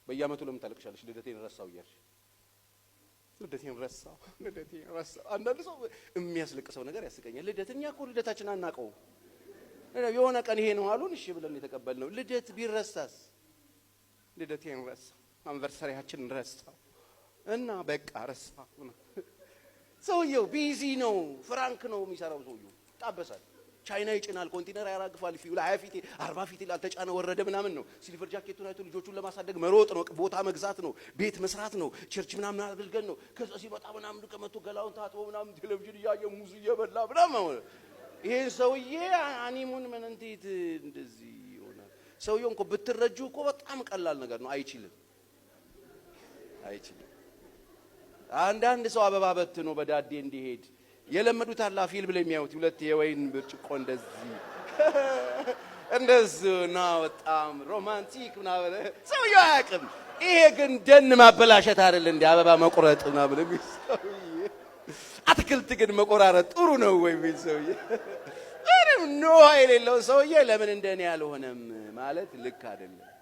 በየአመቱ ለምን ታለቅሻለሽ? ልደቴን ረሳው እያልሽ፣ ልደቴን ረሳው፣ ልደቴን ረሳው። አንዳንድ ሰው የሚያስለቅሰው ነገር ያስቀኛል። ልደት፣ እኛ እኮ ልደታችን አናውቀውም። የሆነ ቀን ይሄ ነው አሉን፣ እሺ ብለን የተቀበልነው። ልደት ቢረሳስ? ልደቴን ረሳው፣ anniversary ያችንን ረሳው እና በቃ ረሳው። ሰውየው busy ነው፣ ፍራንክ ነው የሚሰራው። ሰውየው ይጣበሳል። ቻይና ይጭናል፣ ኮንቴነር ያራግፋል። ፊቱ 20 feet 40 feet አልተጫነ ወረደ ምናምን ነው። Silver ጃኬቱን አይቶ ልጆቹን ለማሳደግ መሮጥ ነው፣ ቦታ መግዛት ነው፣ ቤት መስራት ነው፣ church ምናምን አገልገል ነው። ከዛ ሲመጣ ምናምን ከመቶ ገላውን ታጥቦ ምናምን ቴሌቪዥን እያየ ሙዝ እየበላ ምናምን። ይሄን ሰውዬ honeymoon ምን እንዴት እንደዚህ ይሆናል? ሰውየው እኮ ብትረጁ እኮ በጣም ቀላል ነገር ነው። አይችልም፣ አይችልም። አንዳንድ ሰው አበባ በትኖ በዳዴ እንዲሄድ የለመዱት አላ፣ ፊልም ላይ የሚያዩት ሁለት የወይን ብርጭቆ እንደዚህ እንደዚህ እና በጣም romantic ምናምን፣ ሰውየው አያውቅም። ይሄ ግን ደን ማበላሸት አይደል እንደ አበባ መቁረጥ ምናምን የሚል ሰውዬ፣ አትክልት ግን መቆራረጥ ጥሩ ነው ወይ የሚል ሰውዬ፣ ምንም ኖ የሌለው ሰውዬ ለምን እንደኔ ያልሆነም ማለት ልክ አይደለም።